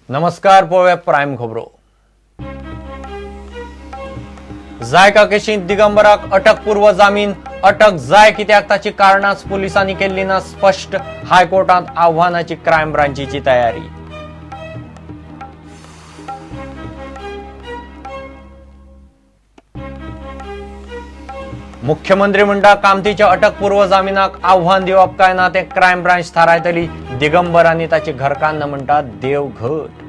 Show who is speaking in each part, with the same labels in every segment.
Speaker 1: नमस्कार, पळोवया प्रायम खबरो. जायका केशींत दिगंबराक अटकपूर्व जामीन. अटक जाय कित्याक ताची कारणांच पुलिसांनी केल्ली ना स्पश्ट. हायकोर्टांत आव्हानाची क्रायम ब्रांचीची तयारी. मुख्यमंत्री म्हणटा कामतीच्या अटकपूर्व जामिनाक आव्हान दिवप काय ना तें क्रायम ब्रांच थारायतली. दिगंबर आनी ताची घरकान्न म्हणटा देव घट.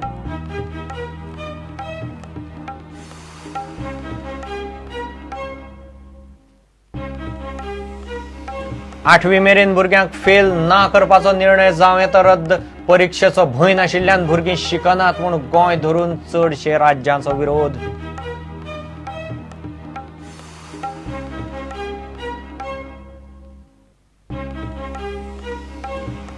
Speaker 1: आठवी मेरेन भुरग्यांक फेल ना करपाचो निर्णय जावं येता रद्द. परिक्षेचो भंय नाशिल्ल्यान भुरगीं शिकनात म्हूण गोंय धरून चडशे राज्यांचो विरोध.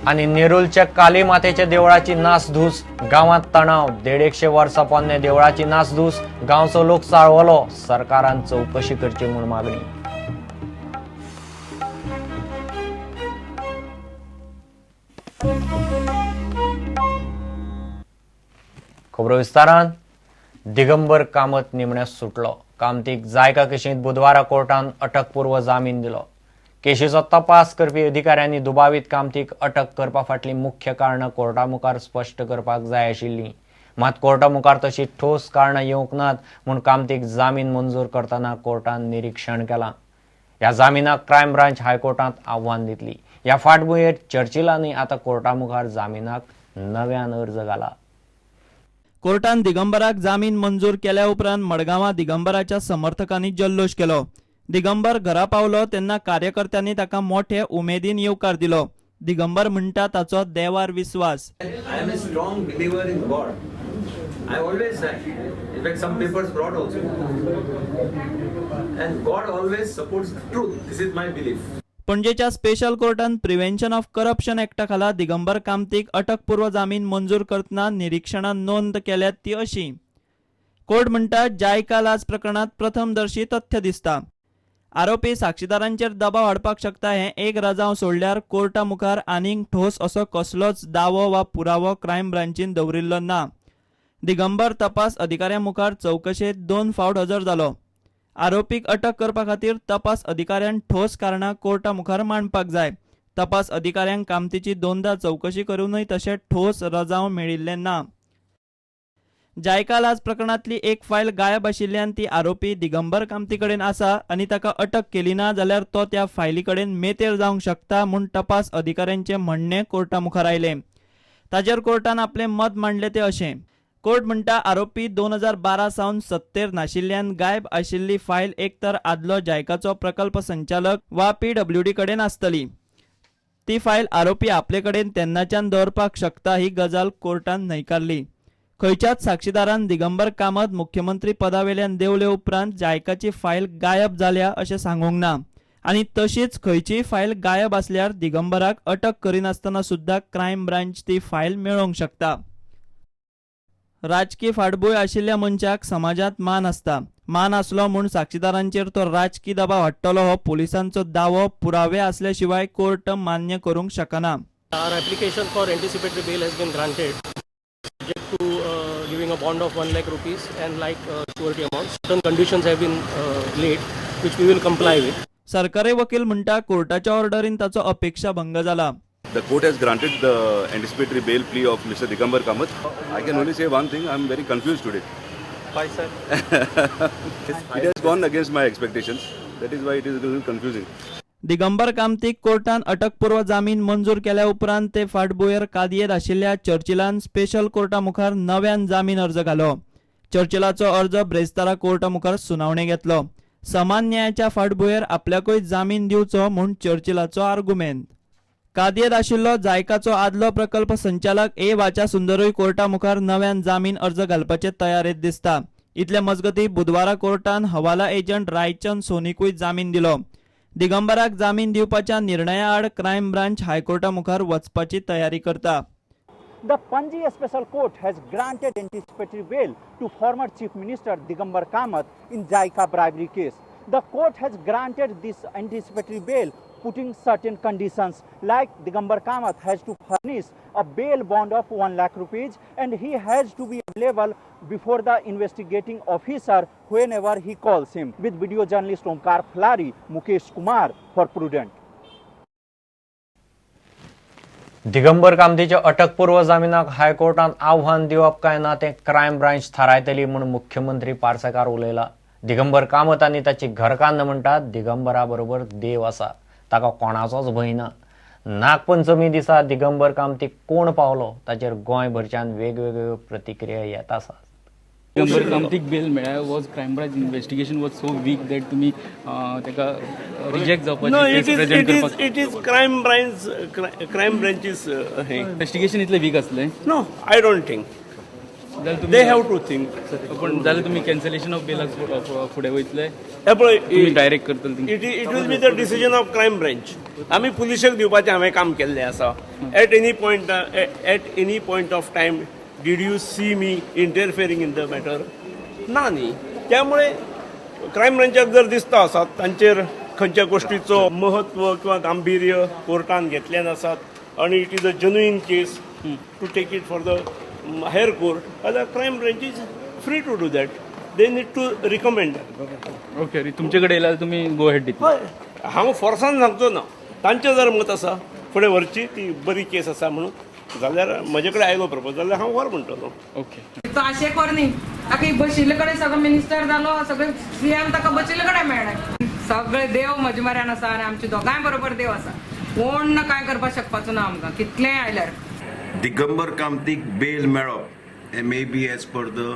Speaker 1: आनी नेरूलच्या काली मातेच्या देवळाची नासधूस, गांवांत तणाव. 150 वर्सां पोन्ने देवळाची नासधूस, गांवचो लोक चाळवलो. सरकारान चवकशी करची म्हूण मागणी. खबरो विस्तारान. दिगंबर कामत निमण्या सुटलो. कामतीक जायका केशींत बुधवारा कोर्टान अटकपूर्व जामीन दिलो. केशीचो तपास करपी अधिकाऱ्यांनी दुबावीत कामतीक अटक करपा फाटलीं मुख्य कारणां कोर्टा मुखार स्पश्ट करपाक जाय आशिल्लीं. मात कोर्टा मुखार तशी ठोस कारणां येवंक नात म्हूण कामतीक जामीन मंजूर करतना कोर्टान निरीक्षण केलां. ह्या जामिनाक क्रायम ब्रांच हायकोर्टांत आव्हान दितली. ह्या फाटभुंयेर चर्चिलांनी आतां कोर्टा मुखार जामिनाक नव्यान अर्ज घाला.
Speaker 2: कोर्टान दिगंबराक जामीन मंजूर केल्या उपरांत मडगांवां दिगंबराच्या समर्थकांनी जल्लोश केलो. दिगंबर घरा पावलो तेन्ना कार्यकर्त्यांनी ताका मोठे उमेदीन येवकार दिलो. दिगंबर म्हणटा ताचो देवार विस्वास.
Speaker 3: I am a strong believer in God. I always am. In fact, some papers brought also. And God always supports the truth. This is my belief.
Speaker 2: पणजेच्या स्पेशल कोर्टान प्रिव्हेन्शन ऑफ करप्शन एक्टा खाला दिगंबर कामतीक अटकपूर्व जामीन मंजूर करतना निरीक्षणां नोंद केल्यात ती अशी. कोर्ट म्हणटा जायका लाच प्रकरणांत प्रथमदर्शी तथ्य दिसता. आरोपी साक्षीदारांचेर दबाव हाडपाक शकता हें एक रजांव सोडल्यार कोर्टा मुखार आनीक ठोस असो कसलोच दावो वा पुरावो क्रायम ब्रांचीन दवरिल्लो ना. दिगंबर तपास अधिकाऱ्यां मुखार चवकशेंत 2 फावट हजर जालो. आरोपीक अटक करपा खातीर तपास अधिकाऱ्यान ठोस कारणां कोर्टा मुखार मांडपाक जाय. तपास अधिकाऱ्यांक कामतीची 2दा चवकशी करूनय तशें ठोस रजांव मेळिल्लें ना. जायका लाच प्रकरणांतली एक फायल गायब आशिल्ल्यान ती आरोपी दिगंबर कामती कडेन आसा आनी ताका अटक केली ना जाल्यार तो त्या फायली कडेन मेतेर जावंक शकता म्हूण तपास अधिकाऱ्यांचें म्हणणें कोर्टा मुखार आयलें. ताचेर कोर्टान आपलें मत मांडलें तें अशें. कोर्ट म्हणटा आरोपी 2012 सावन सत्तेर नाशिल्ल्यान गायब आशिल्ली फायल एक तर आदलो जायकाचो प्रकल्प संचालक वा पीडब्ल्यूडी कडेन आसतली. ती फायल आरोपी आपले कडेन तेन्नाच्यान दवरपाक शकता ही गजाल कोर्टान न्हयकारली. खंयच्याच साक्षीदारान दिगंबर कामत मुख्यमंत्री पदावेल्यान देंवले उपरांत जायकाची फायल गायब जाल्या अशें सांगूंक ना आनी तशीच खंयचीय फायल गायब आसल्यार दिगंबराक अटक करिनासतना सुद्दां क्रायम ब्रांच ती फायल मेळोवंक शकता. राजकी फाटभूंय आशिल्ल्या मनशाक समाजांत मान आसता. मान आसलो म्हूण साक्षीदारांचेर तो राजकी दबाव हाडटलो हो पुलिसांचो दावो पुरावे आसल्या शिवाय कोर्ट मान्य करूंक शकना.
Speaker 4: Our application for anticipatory bail has been granted, subject to giving a bond of 1 lakh rupees and like surety amount. Certain conditions have been laid, which we will comply with.
Speaker 2: सरकारी वकील म्हणटा कोर्टाच्या ऑर्डरीन ताचो अपेक्षा भंग जाला.
Speaker 5: The court has granted the anticipatory bail plea of Mr. Digambar Kamath. I can only say one thing, I am very confused today.
Speaker 3: Why, sir?
Speaker 5: It has gone against my expectations. That is why it is a little confusing.
Speaker 2: Digambar कामतीक कोर्टान अटकपूर्व जामीन मंजूर केल्या उपरांत ते फाटभुंयेर कादयेंत आशिल्ल्या चर्चिलान special Carta मुखार नव्यान जामीन अर्ज घालो. चर्चिलाचो अर्ज ब्रेस्तारा कोर्टा मुखार सुनावणे घेतलो. समान न्यायाच्या फाटभुंयेर आपल्याकूय जामीन दिवचो म्हूण चर्चिलाचो आर्गुमेंत. कादयेंत आशिल्लो जायकाचो आदलो प्रकल्प संचालक ए वाचा सुंदरूय कोर्टा मुखार नव्यान जामीन अर्ज घालपाचे तयारेंत दिसता. इतले मजगतीं बुधवारा कोर्टान हवाला एजंट रायचंद सोनीकूय जामीन दिलो. दिगंबराक जामीन दिवपाच्या निर्णया आड क्रायम ब्रांच हायकोर्टा मुखार वचपाची तयारी करता.
Speaker 6: The Panaji Special Court has granted anticipatory bail to former Chief Minister Digambar Kamath in Jaika bribery case. The court has granted this anticipatory bail putting certain conditions like Digambar Kamath has to furnish a bail bond of 1 lakh rupees and he has to be available before the investigating officer whenever he calls him. With video journalist Omkar Fulari, Mukesh Kumar for Prudent.
Speaker 1: Digambar कामतीच्या अटकपूर्व जामिनाक हायकोर्टान आव्हान दिवप काय ना तें crime branch थारायतली म्हूण मुख्यमंत्री पार्सेकार उलयला. दिगंबर कामत आनी ताची घरकान्न म्हणटात दिगंबरा बरोबर देव आसा, ताका कोणाचोच भंय ना. नागपंचमी दिसा दिगंबर कामतीक कोण पावलो ताचेर गोंयभरच्यान वेगवेगळ्यो प्रतिक्रिया येत आसात.
Speaker 7: दिगंबर कामतीक बेल मेळ्ळ्या, was crime branch investigation was so weak that तुमी ताका रिजेक्ट
Speaker 8: No,
Speaker 7: जावपाची
Speaker 8: it is
Speaker 7: present
Speaker 8: it is
Speaker 7: करपाक
Speaker 8: it is crime branches hey.
Speaker 7: Investigation इतलें वीक आसलें?
Speaker 8: No, I don't think.
Speaker 7: जाल्यार तुमी
Speaker 8: They have to think.
Speaker 7: पण जाल्यार तुमी कॅन्सलेशन ऑफ बेलाक फुडें वयतले?
Speaker 8: हे पळय,
Speaker 7: तुमी डायरेक्ट करतले?
Speaker 8: It will be the decision of crime branch. आमी पुलिशेक दिवपाचें हांवें काम केल्लें आसा. At any point of time, did you see me interfering in the matter? ना न्ही. त्यामुळे क्रायम ब्रांचाक जर दिसता आसात तांचेर खंयच्या गोश्टीचो महत्व किंवा गांभीर्य कोर्टान घेतलें नासत आनी it is a genuine case to take it for the higher court, जाल्यार crime branch is free to do that. They need to recommend.
Speaker 7: Okay, तुमचे कडेन येयल्यार तुमी गो हेड दितले?
Speaker 8: हय, हांव फोर्सान सांगचो ना. तांचें जर मत आसा फुडें व्हरची, ती बरी केस आसा म्हणून, जाल्यार म्हजे कडेन आयलो प्रपोज जाल्यार हांव व्हर म्हणटलो.
Speaker 7: ओके.
Speaker 9: तो आशेकर न्ही, ताका बशिल्ले कडेन सगळो मिनिस्टर जालो, सगळे सीएम ताका बशिल्ले कडेन मेळ्ळें. सगळे देव म्हज्या म्हऱ्यान आसा आनी आमच्या दोगांय बरोबर देव आसा. कोण ना कांय करपाक शकपाचो ना आमकां कितलेंय आयल्यार.
Speaker 10: दिगंबर कामतीक बेल मेळप हें may be as per the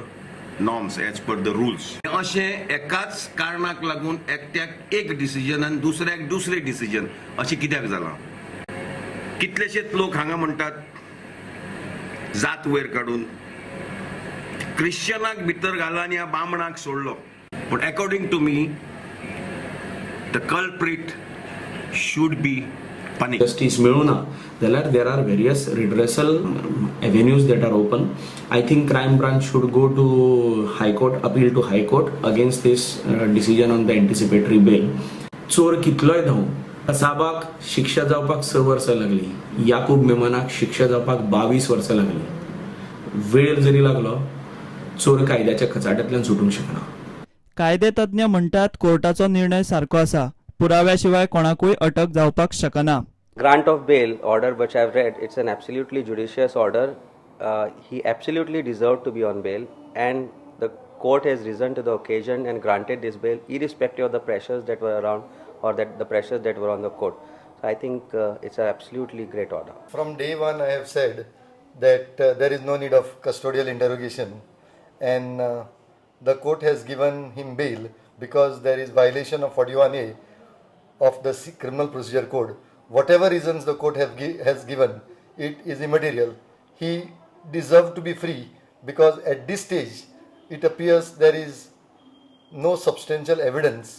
Speaker 10: norms, as per the rules. अशें एकाच कारणाक लागून एकट्याक एक डिसिजन आनी दुसऱ्याक दुसरें डिसिजन अशें कित्याक जालां? कितलेशेच लोक हांगा म्हणटात जात वयर काडून क्रिश्चनाक भितर घाला आनी ह्या बामणाक सोडलो, पूण according to me, the culprit should be punished.
Speaker 11: Justice मेळूं ना जाल्यार there are various redressal avenues that are open. I think crime branch should go to high court, appeal to high court against this decision on the anticipatory bail. चोर कितलोय धांव, कसाबाक शिक्षा जावपाक 6 वर्सां लागली, याकूब मेमनाक शिक्षा जावपाक 22 वर्सां लागली. वेळ जरी लागलो, चोर कायद्याच्या कचाट्यांतल्यान सुटूंक शकना.
Speaker 2: कायदे तज्ञ म्हणटात कोर्टाचो निर्णय सारको आसा. पुराव्या शिवाय कोणाकूय अटक जावपाक शकना.
Speaker 12: Grant of bail order which I've read, it's an absolutely judicious order. He absolutely deserved to be on bail, and the court has risen to the occasion and granted this bail irrespective of the pressures that were around or that the pressures that were on the court. So I think it's an absolutely great order.
Speaker 13: From day one, I have said that there is no need of custodial interrogation, and the court has given him bail because there is violation of 41A of the Criminal Procedure Code. Whatever reasons the court has given, it is immaterial. He deserved to be free because at this stage, it appears there is no substantial evidence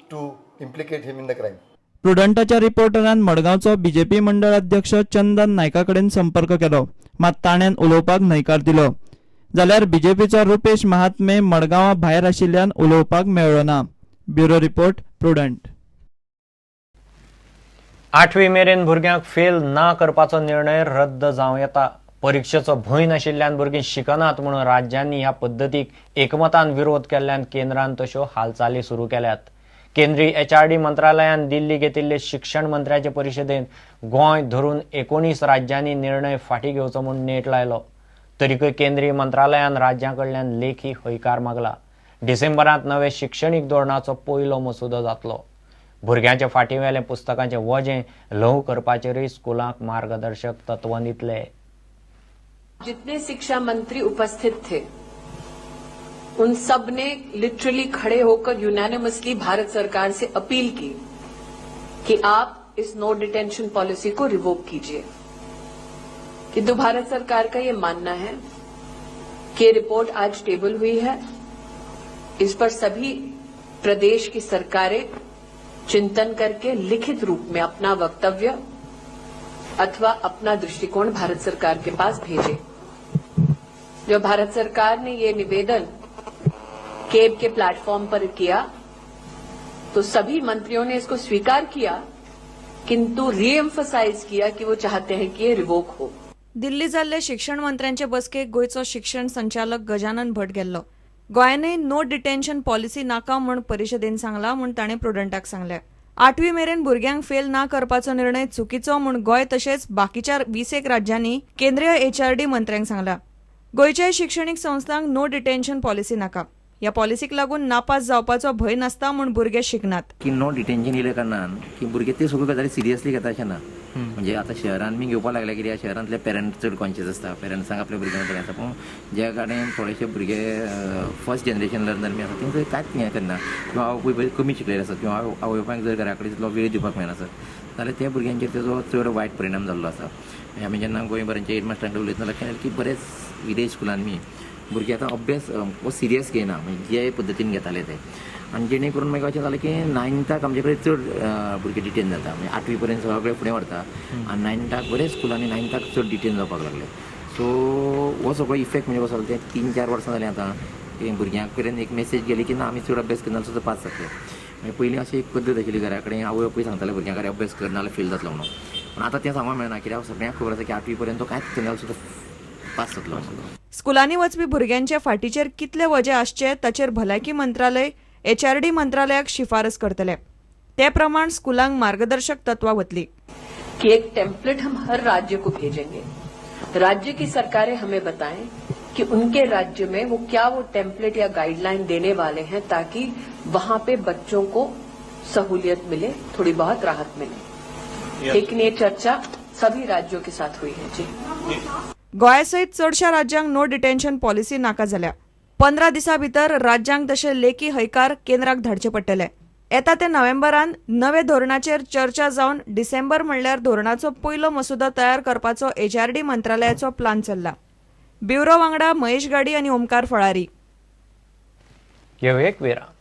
Speaker 13: to implicate him in the crime.
Speaker 2: प्रुडंटाच्या रिपोर्टरान मडगांवचो BJP मंडळ अध्यक्ष चंदन नायका कडेन संपर्क केलो, मात ताणें उलोवपाक न्हयकार दिलो. जाल्यार बीजेपीचो रुपेश महात्मे मडगांवा भायर आशिल्ल्यान उलोवपाक मेळ्ळो ना. Bureau report, Prudent.
Speaker 1: आठवी मेरेन भुरग्यांक फेल ना करपाचो निर्णय रद्द जावं येता. परिक्षेचो भंय नाशिल्ल्यान भुरगीं शिकनात म्हणून राज्यांनी ह्या पद्दतीक एकमतान विरोध केल्ल्यान केंद्रान तश्यो हालचाली सुरू केल्यात. केंद्रीय एचआरडी मंत्रालयान दिल्ली घेतिल्ले शिक्षण मंत्र्याचे परिशदेंत गोंय धरून 19 राज्यांनी निर्णय फाटीं घेवचो म्हूण नेट लायलो. तरीकय केंद्रीय मंत्रालयान राज्यां कडल्यान लेखी हयकार मागला. डिसेंबरांत नवे शिक्षणीक धोरणाचो पयलो मसुदो जातलो. भुरग्यांच्या फाटीवेलें पुस्तकांचें वजें ल्हव करपाचेरूय स्कुलांक मार्गदर्शक तत्वां दितले.
Speaker 14: जितने शिक्षा मंत्री उपस्थित थे, उन सब ने लिटरली खड़े होकर यूनानिमसली भारत सरकार से अपील की कि आप इस नो डिटेंशन पॉलिसी को रिवोक कीजिए। किंतु भारत सरकार का ये मानना है कि रिपोर्ट आज टेबल हुई है, इस पर सभी प्रदेश की सरकारें चिंतन करके लिखित रूप में अपना वक्तव्य अथवा अपना दृष्टिकोण भारत सरकार के पास भेजे। जो भारत सरकार ने ये निवेदन केब के प्लेटफॉर्म पर किया, तो सभी मंत्रियों ने इसको स्वीकार किया। किंतु रीएम्फसाइज किया कि वो चाहते हैं कि ये रिवोक हो।
Speaker 15: दिल्ली जाल्ले शिक्षण मंत्र्यांचे बसकेक गोंयचो शिक्षण संचालक गजानन भट गेल्लो. गोंयानय नो डिटेन्शन पॉलिसी नाका म्हूण परिशदेन सांगला म्हूण ताणें प्रुडंटाक सांगलें. आठवी मेरेन भुरग्यांक फेल ना करपाचो निर्णय चुकीचो म्हूण गोंय तशेंच बाकीच्या 20एक राज्यांनी केंद्रीय एचआरडी मंत्र्यांक सांगला. गोंयच्याय शिक्षणीक संस्थांक नो डिटेन्शन पॉलिसी नाका. ह्या पॉलिसीक लागून नापास जावपाचो भंय नासता म्हूण भुरगे शिकनात.
Speaker 16: की नो डिटेन्शन येयल्या कारणान की भुरगे ते सगळ्यो गजाली सिरियसली घेता अशें ना. म्हणजे आतां शहरान बी घेवपाक लागले, कित्याक शहरांतले पेरंट चड कॉन्शियस आसता, पेरंट्सांक आपल्या भुरग्यांक बरें आसता. पूण ज्या कडेन थोडेशे भुरगे फर्स्ट जनरेशन लर्नर बी आसा, तेंचे कांयच हें करना किंवा आवय बापूय कमी शिकलेले आसतात किंवा आवय बापायक जर घरा कडेन तितलो वेळ दिवपाक मेळना आसत जाल्यार त्या भुरग्यांचेर तेजो चड वायट परिणाम जाल्लो आसा. आमी जेन्ना गोंयभरांच्या हेडमास्टरां कडेन उलयतना लक्षात आयलें की बरेच विदेश स्कुलांनी भुरगे आतां अभ्यास हो सिरियस घेयना, म्हणजे जे पद्दतीन घेताले ते. आनी जेणे करून मागीर अशें जालें की नायन्थाक आमचे कडेन चड भुरगे डिटेन जाता, म्हणजे आठवी पर्यंत सगळे फुडें व्हरता आनी नायन्थाक बरेच स्कुलांनी नायन्थाक चड डिटेन जावपाक लागले. सो हो सगळो इफेक्ट म्हणजे कसो जालो, ते 3-4 वर्सां जालीं आतां की भुरग्यांक पर्यंत एक मेसेज गेली की ना, आमी चड अभ्यास करना सुद्दां पास जातले. मागीर पयलीं अशी एक पद्दत आशिल्ली, घरा कडेन आवय बापूय सांगताले भुरग्यांक, अरे अभ्यास कर, नाजाल्यार फेल जातलो म्हणून. पूण आतां तें सांगूंक मेळना, कित्याक सगळ्यांक खबर आसा की आठवी पर्यंत तो कांयच करना सुद्दां पास जातलो.
Speaker 15: स्कुलांनी वचपी भुरग्यांचे फाटीचेर कितले वजें आसचे ताचेर भलायकी मंत्रालय एचआरडी मंत्रालयाक शिफारस करतले. ते प्रमाण स्कुलांक मार्गदर्शक तत्वां वतली.
Speaker 14: कि एक टेम्पलेट हम हर राज्य को भेजेंगे, राज्य की सरकारें हमें बताएं कि उनके राज्य में वो क्या वो टेम्पलेट या गाइडलाइन देने वाले हैं, ताकि वहां पे बच्चों को सहूलियत मिले, थोड़ी बहुत राहत मिले। लेकिन ये चर्चा सभी राज्यों के साथ हुई है जी।
Speaker 15: गोंयासयत चडशा राज्यांक नो डिटेन्शन पॉलिसी नाका जाल्या. 15 दिसां भितर राज्यांक तशें लेखी हयकार केंद्राक धाडचे पडटले. येता ते नोव्हेंबरान नवे धोरणाचेर चर्चा जावन डिसेंबर म्हणल्यार धोरणाचो पयलो मसुदो तयार करपाचो एचआरडी मंत्रालयाचो प्लान चल्ला. ब्युरो वांगडा महेश गाडी आनी ओमकार फळारी.
Speaker 1: घेवया एक विराम.